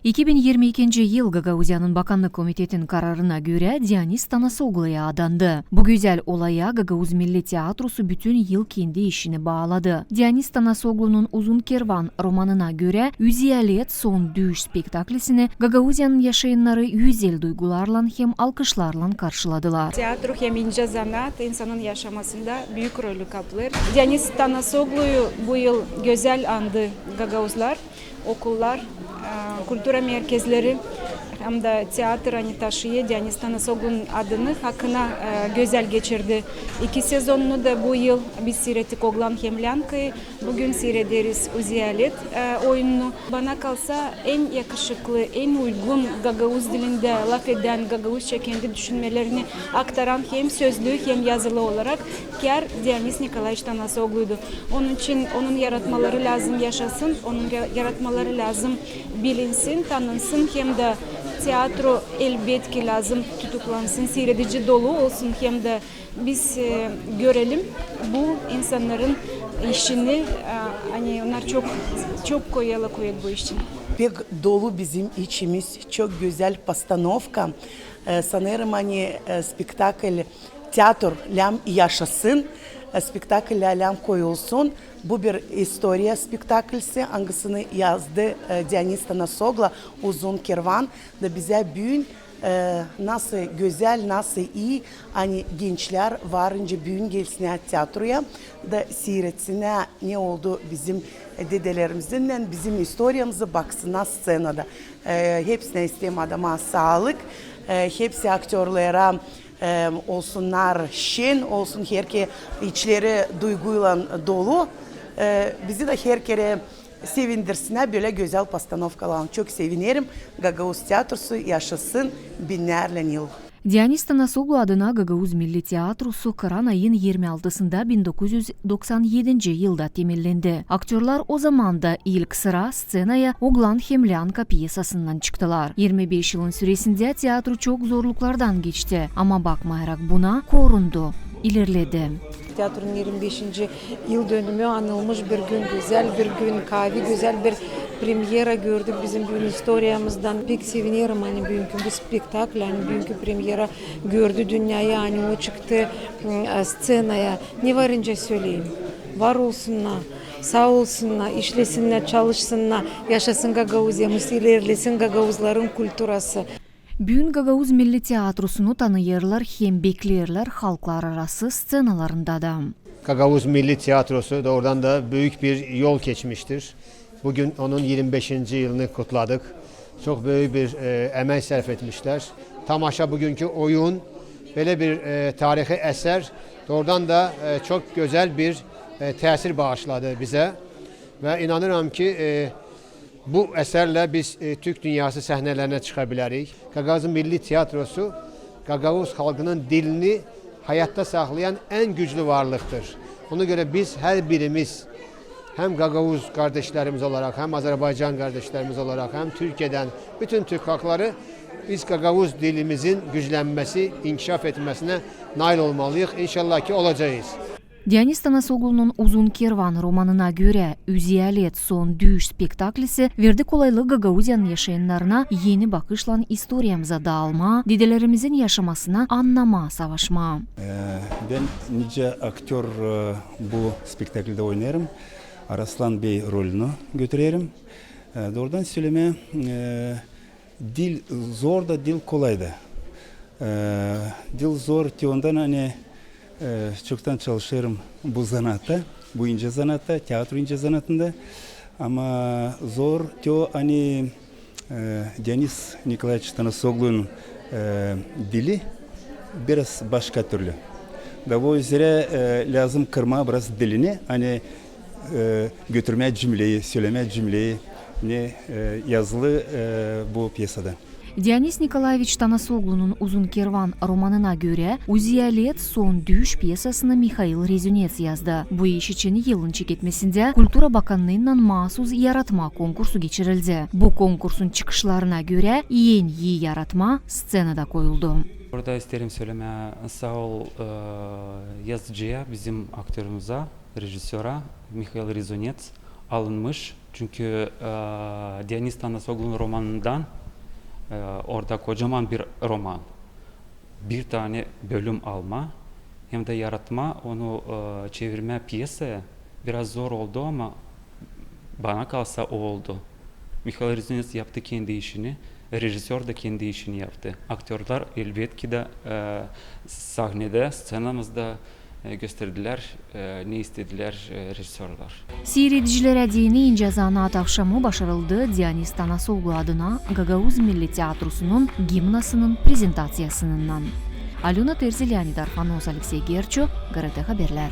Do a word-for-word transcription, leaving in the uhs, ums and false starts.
İki bin irmi ikinci yıl Gagauziyanın Bakannık komitetin kararına görä Dionis Tanasogluya adandı. Bu gözäl olaya Gagauz milli teatrosu bütün yıl kendi işini baaladı. Dionis Tanasoglunun "Uzun kervan" romanına görä, "Üzüä led" son düüş spektaklisini Gagauziyanın yaşayannarı özel duygularlan hem alkışlarlan karşıladılar. Teatro hem incä zanaat insanın yaşamasında büük rolü kaplêêr. Dionis Tanasogluyu bu yıl gözäl andı gagauzlar, okullar, e, kultura merkezleri hem dä teatr, ani taşıyêr Dionis Tanasoglunun adını, hakkına, e, gözäl geçirdi iki sezonunu da bu yıl. Biz siirettik "Oglan hem läänkayı", bugün siirederiz "Üzüä led", e, oyununu. Bana kalsa, en yakışıklı, en uygun gagauz dilindä lafedän, gagauzça kendi düşünmelerini aktaran hem sözlü, hem yazılı olarak kär Dionis Nikolaeviç Tanasogluydu. Onun için onun yaratmaları lääzım yaşasın, onun ya-, yaratmaları lääzım bilinsin, tanınsın, hem dä teatro elbetki lääzım tutuklansın, siiredici dolu olsun, hem dä biz, e, görelim bu insannarın işini, e, ani onnar çok, çok koyêrlar kuvet bu iş için. Pek dolu bizim içimiz, çok gözäl postanovka. E, sanêrım, ani, e, spektakl "Teatr, lääm yaşasın", e, spektakl "Lääm koyulsun". Bu bir istoriya spektaklisi, angısını yazdı, e, Dionis Tanasoglu, "Uzun kervan". Da bizä büün, e, nasıl gözäl, nasıl ii, ani gençlär varınca büün gelsinnär teatroya da siiretsinnär, ne oldu bizim, e, dedelerimizin, bizim istoriyamızı baksınnar sţenada. E, hepsinä isteerim adama saalık, e, hepsi aktörlerä, e, olsunnar şen, olsun herkerä içleri duyguylan dolu. E, bizi dä herkerä sevindirsinnär bölä gözäl postanovkalarlan. Çok sevinerim. Gagauz teatrosu yaşasın binnärlän yıl. Dionis Tanasoglu adına Gagauz milli teatrosu kıran ayın irmi altısında bin dokuz üz doksan edinci yılda temellendi. Aktörlar o zamanda ilk sıra sţenaya "Oglan hem länka" pyesasından çıktılar. İrmi beş yılın süresindä teatro çok zorluklardan geçti, ama bakmayarak buna, korundu, ilerledi. Teatronun irmi beşinci yıldönümü anılmış bir gün, gözäl bir gün, kaavi gözäl bir premyera gördük bizim büün istoriyamızdan. Pek sevinerim, ani büünkü bu spektakl, ani büünkü premyera gördü dünneyä, ani o çıktı, m, e, sţenaya. Ne var nicä söleyim? Var olsunnar, saa olsunnar, işlesinnär, çalışsınnar, yaşasın Gagauziyamız, ilerlesin gagauzların kulturası. Büün Gagauz milli teatrosunu tanıyêrlar hem bekleerlär halklararası sţenalarında da. Gagauz milli teatrosu doorudan da büük bir yol geçmiştir. Bugün onun irmi beşinci yılını kutladık. Çok büük bir, e, emek sarf etmişlär. Tamaşa, büünkü oyun, bölä bir, e, tarihi eser doorudan da, e, çok gözäl bir, e, tesir baaşladı bizä. Ve inanırım ki, e, bu eserlä biz, e, türk dünyası sahnelerinä çıka bilerik. Gagauz milli teatrosu gagauz halkının dilini hayatta saaklayan en güclü varlıktır. Ona görä biz her birimiz, hem gagauz kardeşlerimiz olarak, hem Azerbaycan kardeşlerimiz olarak, hem Türkiyedän bütün türk halkları, biz gagauz dilimizin güclenmesi, inkişaf etmesinä nail olmalıyız. İnşallah ki olacağız. Dionis Tanasoglunun "Uzun kervan" romanına görä, "Üzüä led" son düüş spektaklisi verdi kolaylık Gagauziyanın yaşayannarına eni bakışlan istoriyamıza daalmaa, dedelerimizin yaşamasını annamaa, savaşmaa. E, bän nicä aktör, e, bu spektaklda oynêêrım. Araslan bey rolünü götürerim. E, doorudan sölemää, e, diil zor da, diil kolay da. E, diil zor te ondan, ani, e, çoktan çalışêrım bu zanaatta, bu incä zanaatta, teatro incä zanaatında. Ama zor te o, ani, e, Dionis Nikolaeviç Tanasoglunun, e, dili biraz başka türlü. Da bu üzerä, e, lääzım kırmaa biraz dilini, ani, e, götürmää cümleyi, sölemää cümleyi, ne, e, yazılı, e, bu pyesada. Dionis Nikolaeviç Tanasoglunun "Uzun kervan" romanına görä, "Üzüä led" son düüş pyesasını Mihail Rezunets yazdı. Bu iş için yılın çeketmesindä Kultura bakannıınnan maasuz yaratma konkursu geçirildi. Bu konkursun çıkışlarına görä, en ii yaratma sţenada koyuldu. Burada isteerim sölemää saa ol, e, yazıcıya, bizim aktörumuza, rejissöra Mihail Rezunets, alınmış Çünkü e, Dionis Tanasoglu'nun romanından, e, orada kocaman bir roman, bir tane bölüm alma hem de yaratma, onu e, çevirmä piyesaya biraz zor oldu, ama bana kalsa o oldu. Mihail Rizinets yaptı kendi işini, rejissör da kendi işini yaptı. Aktörlar elbetki dä e, sahnedä, sţenamızda e, gösterdilär, e, ne istedilär e, rejissörlar. Siiredijilerä deyni, incä zanaat avşamı başarıldı Dionis Tanasoglu adına Gagauz Milli Teatrusunun gimnasının prezentaţiyasınınnan. Alöna Terzi, Leonid Arfanos, Aleksey Gerço, GRT Haberlär.